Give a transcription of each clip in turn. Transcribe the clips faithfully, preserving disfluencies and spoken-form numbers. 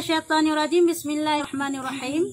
Syaitanirrajim. Bismillahirrahmanirrahim.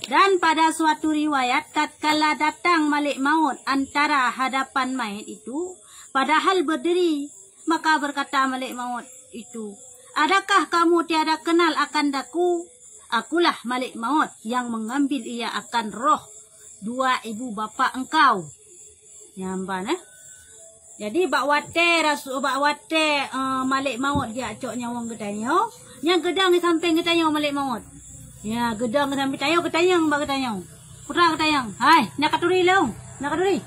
Dan pada suatu riwayat, tatkala datang Malik Maut antara hadapan mayit itu, padahal berdiri, maka berkata Malik Maut itu, "Adakah kamu tiada kenal akan daku? Akulah Malik Maut yang mengambil ia akan roh dua ibu bapak engkau." Nyan ban, eh. Jadi, bak watèe rasu-, bak watèe, eh, Malik Maut geujak cok nyawöng geutanyoe, nyan geudong di sampéng geutanyoe Malik Maut. Ya, geudong di sampéng tanyoe, geutanyong bak geutanyoe. Putra geutanyong, "Hai, na katuri lôn? Na katuri?"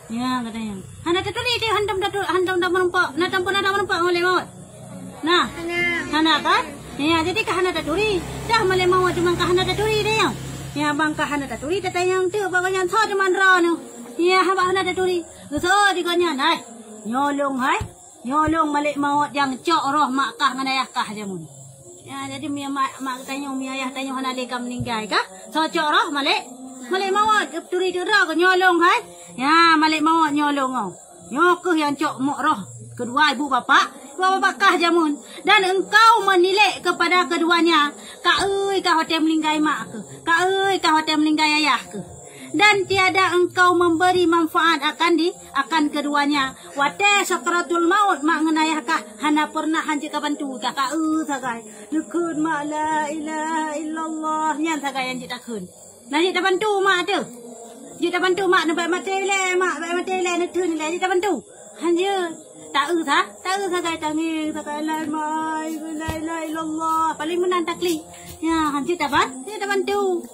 Ya, geutanyong. "Hana taturi teuh, hantom tatu-, hantom tameureumpok, na tampon na tameureumpok Malik Maut?" Nah, hana kan? Ya, jadi ka hana taturi. Dah Malik Maut teuma ka hana taturi teuh, ya. Ya, ban ka hana taturi, tatanyong teuh bak gobnyan, "Soe teuma droeneuh?" Ya, bak hana taturi. Geuseuôt di gobnyan, "Hai, nyoe lôn hai. Nyoe lôn Malik Maut nyang cok roh mak kah ngon ayah kah jameun." Ya, jadi meunyoe mak, mak tanyoe, meunyoe ayah tanyoe hana lé ka meuninggai kah? Soe cok roh Malik? Malik Maut, geuturi teuh droe keuh, "Nyoe lôn hai. Ya, Malik Maut nyoe lôn, oh. Nyoe keuh nyang cok mok roh keudua ibu bapak, ibu bapak kah jameun. Dan engkau menilik kepada keduanya, kaeu kah watèe meuninggai mak keuh, kaeu kah watèe meuninggai ayah keuh. Dan tiada engkau memberi manfaat akan di, akan keduanya. Watèe sakratul maut mak ngon ayah kah hana pernah hanjeuet kabantu, kah kaeu sagai. Neukheun mak la ilaha illallah, nyan sagai hanjeuet takheun." Na jeuet tabantu mak teuh. Jeuet tabantu mak, neubèk maté lé mak, bèk maté lé, neutheun lé, jeuet tabantu. Hanjeuet. Taeu sa, taeu sagai tangieng, sagai la ilaha, la ilaha illallah. Paléng meunan taklik. Ya, hanjeuet taban-, hanjeuet tabantu.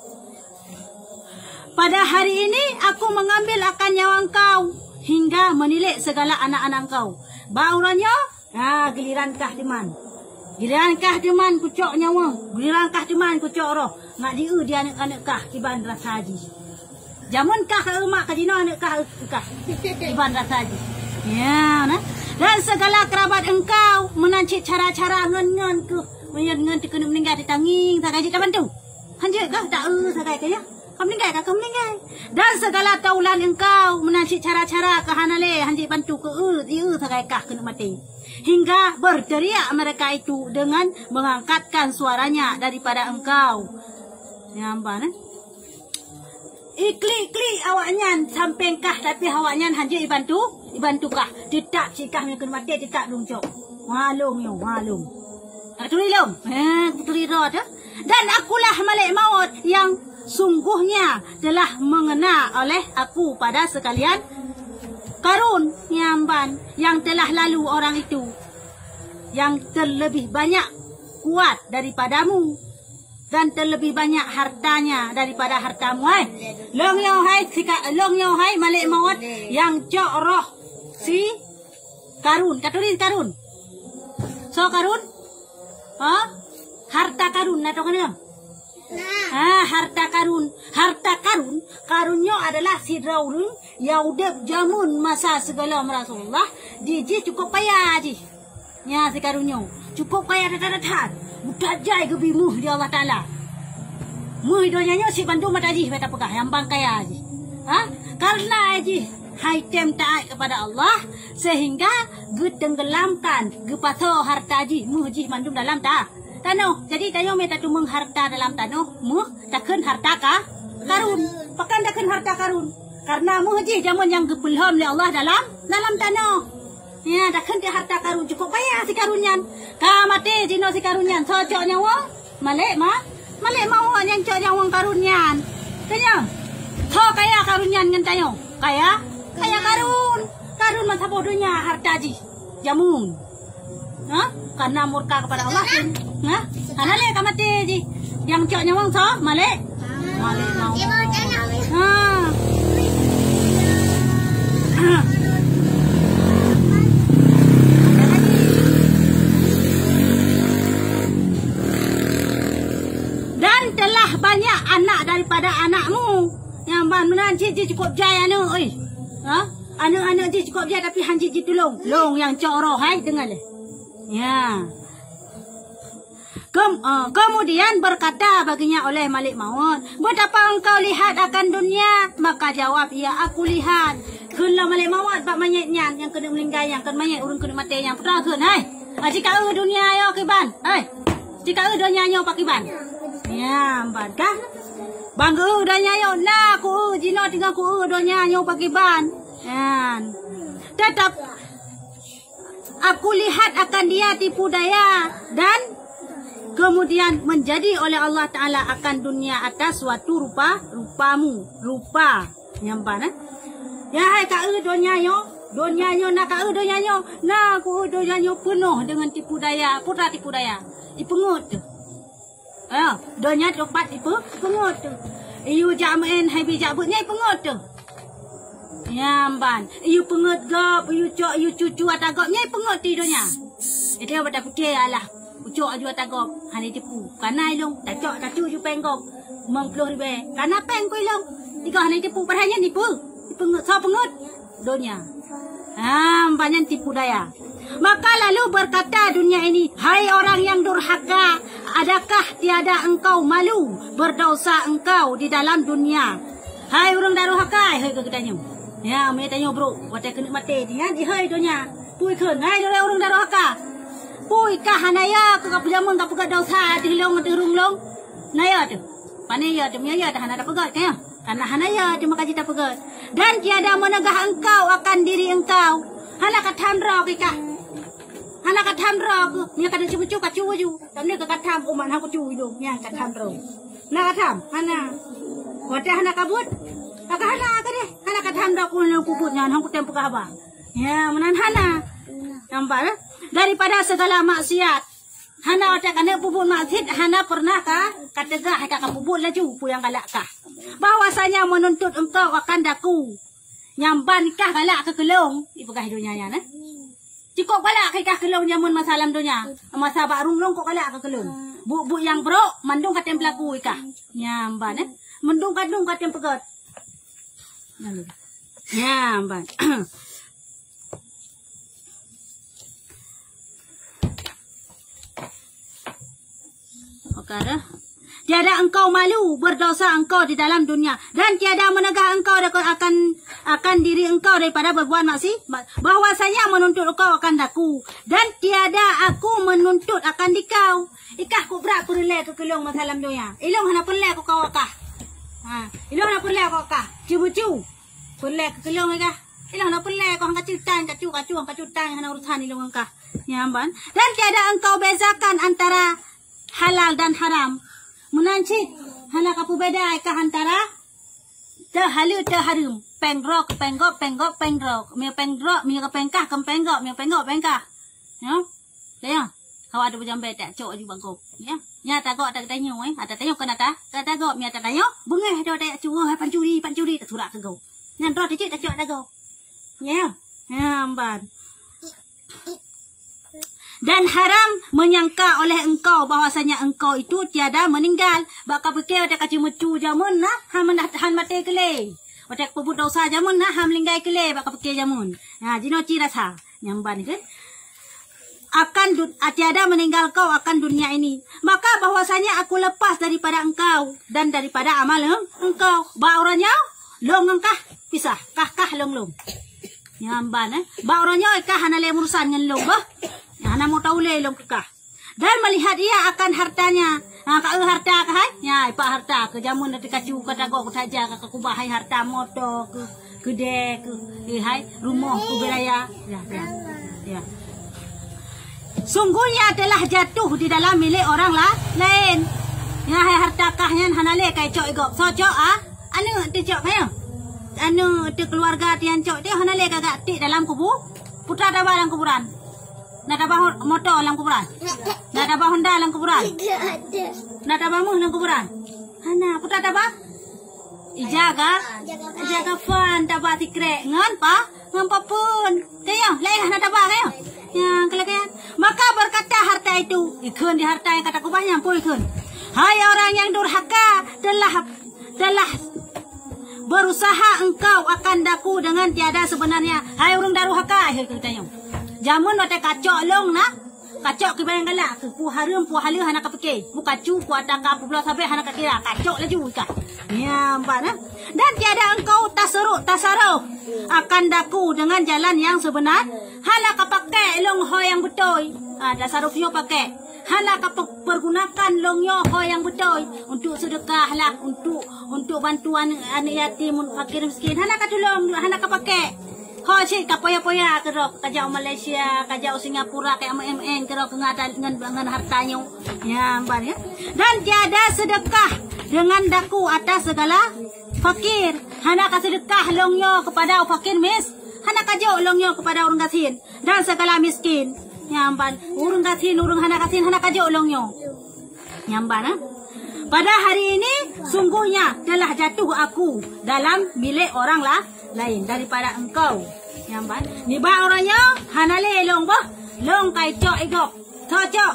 "Pada hari ini aku mengambil akan nyawa engkau hingga menilik segala anak-anak engkau." Bak uroe nyoe, ha, giliran kah teuman. Giliran kah teuman kucok nyawöng, giliran kah teuman kucok roh. Ngat jieu di aneuk-aneuk kah kiban rasa jih. Jameun kah ka eu mak, ka jinoe aneuk kah eu kah. Kiban rasa jih. Ya, nah. "Dan segala kerabat engkau meunan cit cara-cara ngon-ngon keuh. Meunyoe ngon teuh keuneuk meuninggai, teutangieng sagai jeuet tabantu. Hanjeuet kah taeu sagai kah ya? Ka meuninggai kah, ka meuninggai. Dan segala taulan engkau meunan cit cara-cara kah hana lé, hanjeuet bantu keu eu, jieu sagai kah keuneuk maté." Hingga berteriak mereka itu dengan mengangkatkan suaranya daripada engkau. Nyan ban, eh. Iklik-klik awaknyan sampéng kah, tapi awaknyan hanjeuet jibantu, jibantu kah. Teutap cit kah meunyoe keuneuk maté, teutap lôn cok. Wa lôn nyoe, wa lôn. Ka turi lôn. Eh, turi droe teuh. "Dan akulah Malik Maut yang sungguhnya telah mengena oleh aku pada sekalian karun nyan ban yang telah lalu orang itu, yang terlebih banyak kuat daripadamu dan terlebih banyak hartanya daripada hartamu." Hai, lôn nyoe hai, sika-, lôn nyoe hai Malik Maut nyang cok roh si Karun. Ka turi Karun? Soe Karun? Ha? Harta Karun, na tong keuneuk? Ha, harta Karun. Harta Karun, Karun nyoe adalah sidroe ureueng nyang udeb jameun masa sigohlom Rasulullah, jih, jih cukup kaya jih. Nya si Karun nyoe, cukup kaya that-that, that-that. Buta jai geubi méuh di Allah Taala. Méuh donya nyoe si bandum mata jih, beta peugah, nyang ban kaya jih. Ha? Karena jih hai tem taat kepada Allah, sehingga geutenggelamkan, geupasoe harta jih, méuh jih mandum dalam ta-, tanoh. Jadi, tanyoe meu tateumeung harta dalam tanoh, méuh takheun harta ka-, Karun. Pakon takheun harta Karun? Karena méuh jih jameun nyang geupeulhom lé Allah dalam, dalam tanoh. Nya, takheun teuh harta Karun, cukup kaya si Karun nyan. Ka maté jinoe si Karun nyan, soe cok nyawöng? Malik ma-, Malik Maut nyang cok nyawöng Karun nyan. Tanya, soe kaya Karun nyan ngon tanyoe? Kaya? Kaya Karun. Karun meusaboh donya harta jih. Jameun. Ha? Karena murka kepada Allah. Ha? Hana lé ka maté jih. Nyang cok nyawöng soe? Malik? Malik Maut. Ha. Dan telah banyak anak daripada anakmu. Nyang ban meunan jih, jih cukup jai aneuk, oi. Ha? Aneuk-aneuk jih cukup jai, tapi han jih jitulông. Lông nyang cok roh, hai, deungoe lé. Ya. Kem-, eh, kemudian berkata baginya oleh Malik Maut, "Betapa engkau lihat akan dunia?" Maka jawab ia, "Aku lihat." Kheun lom Malik Maut bak manyét nyan, nyang keuneuk meuninggai nyan, kheun manyét ureueng keuneuk maté nyan, "Peue kheun, hai? Aji ka eu dunia yo kiban, hai?" Cikaeu donya nyoe pakiban? Nyan ban kah? Bang geu donya nyoe na ku jinoe tinggai ku donya nyoe pakiban? Nyan. Tetap aku lihat akan dia tipu daya dan kemudian menjadi oleh Allah Ta'ala akan dunia atas suatu rupa, rupamu, rupa. Nyan ban, eh? Ya, hai kaeu donya nyoe, donya nyoe na kaeu donya nyoe, na ku donya nyoe peunoh dengan tipu daya, putra tipu daya. Ipeungeut teuh. Ya, donya teumpat ipe-, ipeungeut teuh. Iyue jak meu'en, hai bi jak beuet nyan ipeungeut teuh. Nyan ban. Iyue peungeut gob, iyue cok, iyue cucu ata gob nyan ipeungeut teuh donya. Itu yang bak tapike alah. Ucok aju ata gob, hana itipu. Kana ilong, tacok, tacok ju péng gob. Limong ploh ribèe. Kana péng ku ilong. Tiga hana itipu, padahai nyan nipu. Ipeungeut, soe peungeut? Donya. Ha, ban nyan tipu daya. Maka lalu berkata dunia ini, "Hai orang yang durhaka, adakah tiada engkau malu berdosa engkau di dalam dunia?" Hai ureueng durhaka, hai keu geutanyoe. Ya, meu tanyoe brok, watèe keuneuk maté, nyan ihai donya. Pui kheun, hai ureueng durhaka. Pui kah hana ya keu ka peujameun ka peugöt dosa ateueh lôn ateueh rueng lôn? Na ya teuh. Pane ya teuh, meunyo ya teuh hana tapeugöt, ka ya? Karena hana ya teuh maka jitapeugöt. Dan tiada meunegah engkau akan diri engkau. Hana ka tham droe keu kah. Hana ka tham droe keu, meunyo ka deuh ceumeucue ka cue ju. Tapi ka ka tham umat hana kucue ilong, nyan ka tham droe. Na ka tham? Hana. Watèe hana ka buet? Ka hana ka deh. Hana ka tham droe ku lôn kubuet nyan, hana kutem peugah haba. Ya, meunan hana. Nampak, eh? Daripada segala maksiat. Hana watèe ka neuk peubuet maksiat, hana pernah ka, ka teugah, ka, ka peubuet laju, peue nyang galak kah. Bahwasanya menuntut engkau akan daku. Nyan ban kah galak keu keulôn, ipeugah donya nyan, eh. Cukôp galak kah kah keulôn jameun masa lam donya. Masa bak rueng lôn kôk galak keu keulôn. Buet-buet nyang brok, mandum katem peulaku kah. Nyan ban, eh. Mandum kadung katem peugöt. Nyan ban. Oke dah. Tiada engkau malu berdosa engkau di dalam dunia, dan tiada meunegah engkau akan, akan diri engkau daripada berbuat maksi-, bahwasanya menuntut engkau akan daku, dan tiada aku menuntut akan dikau. Ikah kubra peureulèe keu keulôn masa lam donya. Ilôn hana peureulèe keu kau kah. Ha, ilôn hana peureulèe keu kah. Cubu-cubu. Peureulèe keu keulôn ikah. Ilôn hana peureulèe keu hang kacu tan, kacu, kacu, hang kacu tan, hana urusan ilôn ngon kah. Nyan ban. Dan tiada engkau bezakan antara halal dan haram. Meunan cit, hana kapeubeda kah antara teuhaleue teuhareuem. Péng droe keu péng gob, péng gob péng droe. Meunyo péng droe, meunyo keu péng kah, keu péng gob, meunyo péng gob, péng kah. Nyoe. Tanyong. Hawa ada bujang bèe tak cok aju bak gob. Ya. Nya tagok tak tanyoe, eh. Ata tanyoe kena ta, ka tagok, meunyo ata tanyoe, beungèh do tak cuwoe, hai pancuri, pancuri, tasurak keu gob. Nyan droe teucit tacok ata gob. Ya. Ya, amban. Dan haram menyangka oleh engkau bahwasanya engkau itu tiada meninggal. Bak ka pike watèe ka ceumeucue jameun na, han, han maté keu lé. Watèe ka peubuet dosa jameun na, han meuninggai keu lé, bak ka pike jameun. Ha, jinoe ci rasa. Nyan ban keu. Akan du-, tiada meninggal kau akan dunia ini. Maka bahwasanya aku lepas daripada engkau dan daripada amal eng-, engkau. Bak uroe nyoe, lôn ngon kah pisah, kah, kah lôn, lôn. Nyan ban, eh. Bak uroe nyoe kah hana lé urusan ngon lôn, bah. Hana meu taulé lôn keu kah. Dan melihat ia akan hartanya. Ha, ka eu harta kah, hai? Nya, ipak harta keu jameun teukacu ka tagok, ka taja, ka kubah, hai harta moto keu, keudè keu, eh, hai rumoh keu beuraya. Ya, ya. Ya. Sungguhnya telah jatuh di dalam milik orang la-, lain. Ya, hai harta kah nyan hana lé ka icok i gob. Soe cok, ah? Aneuk teuh cok, ka ya? Aneuk teuh keuluwarga teuh nyang cok teuh hana lé ka gak tiek dalam kubu. Putra taba lam kuburan. Na taba ho-, moto lam kuburan. Na taba Honda lam kuburan. Na taba méuh lam kuburan. Hana, putra taba? Ijaga, ijaga fan taba sikrek ngon pa, ngon papun. Ka ya, lain hana taba ka ya. Nyang keuleubeh. Maka berkata harta itu, ikheun di harta nyang ka takubah nyan pun ikheun. Hai orang yang durhaka, telah, telah berusaha engkau akan daku dengan tiada sebenarnya. Hai ureueng durhaka, hai keu tanyoe. Jameun watèe kacok lôn na, kacok kiban nyang galak, keu peue hareuem, peue haleue hana kapike. Peue kacu, peue ata ka, peue bloe sabé hana kakira, kacok laju ikah. Nyan ban, eh. Dan tiada engkau tasaruf, tasaruf akan daku dengan jalan yang sebenar. Hana kapake lôn ho nyang beutôi. Ha, tasaruf nyoe pake. Hana ka pe-, pergunakan lôn nyoe ho nyang beutôi untuk seudeukah lah, untuk, untuk bantuan aneuk yatim, fakir miskin. Hana ka tulông, hana ka pakai. Ho cit ka poya-poya keudroe, ka jak u Malaysia, ka jak u Singapura, ka jak M N keudroe keu ngon, ngon, ngon harta nyoe. Ya, ban, ya. Dan tiada sedekah dengan daku atas segala fakir. Hana ka seudeukah lôn nyoe keupada fakir mis-, hana ka jok lôn nyoe keupada ureuëng gasien dan segala miskin. Nyang ban, ureuëng gasien, ureuëng hana gasien, hana ka jok lôn nyoe. Nyang ban, eh? Pada hari ini, sungguhnya telah jatuh aku dalam milik orang lah, lain daripada engkau. Nyang ban, nibak uroe nyoe, hana lé lôn boh, lôn ka icok i gob. Cok, cok.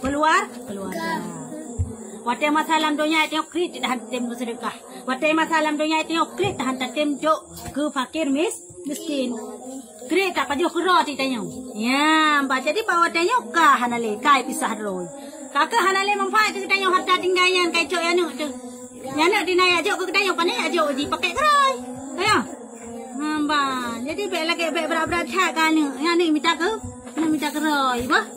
Keuluar, keuluar. Watée masa lam donya tanyoe kriet tahan tem seudeukah. Watée masa lam donya tanyoe kriet tahan tatem jok keu fakir mis-, miskin. Kriet ka pajoh keudroe di tanyoe. Ya, bah jadi bak watée nyoe ka hana lé, ka pisah droe. Ka keuh hana lé manfaat keu tanyoe harta tinggai nyan ka icok aneuk teuh. Aneuk di na jak jok keu tanyoe, pane jak jok jipakée keudroe. Ayo. Hamba, jadi bék lagée bék brat-brat that keu aneuk. Aneuk mita keu, aneuk mita keudroe, bah.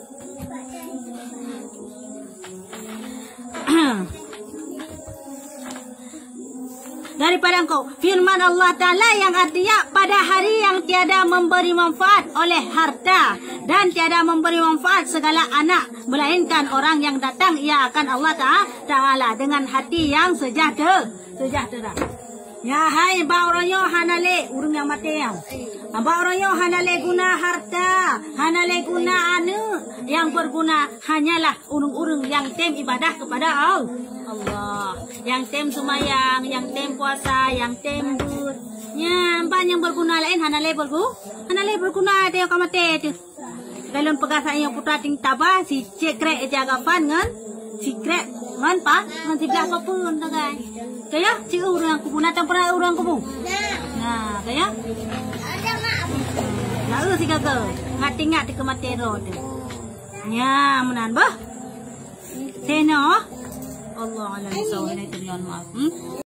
Daripada engkau. Firman Allah Ta'ala yang artinya, pada hari yang tiada memberi manfaat oleh harta dan tiada memberi manfaat segala anak, melainkan orang yang datang ia akan Allah Ta-, Ta'ala dengan hati yang sejahtera, sejahtera. Ya, hai, bak uroe nyoe hana lé ureuëng nyang maté nyan. Bak uroe nyoe hana lé guna harta, hana lé guna aneuk, yang berguna hanyalah ureuëng-ureuëng nyang tem ibadah kepada Al-, Allah. Nyang tem seumayang, nyang tem puasa, nyang tem beuet. Nyan, ban nyang berguna laén hana lé bergu-, hana lé berguna teuh ka maté teuh. Lôn peugah saát nyoe putra ting taba, si cék krek ija gafan ngon, si krek ngon pa, ngon siblah papeuen sagai. Kaya, si ureuëng kubu, na tam pernah ureuëng kubu? Nah, kaya? Lalu si gagal, ngat ingat di kematian roh tu. Ya, meunan bah. Teno. Allah Allah, maaf. Hmm?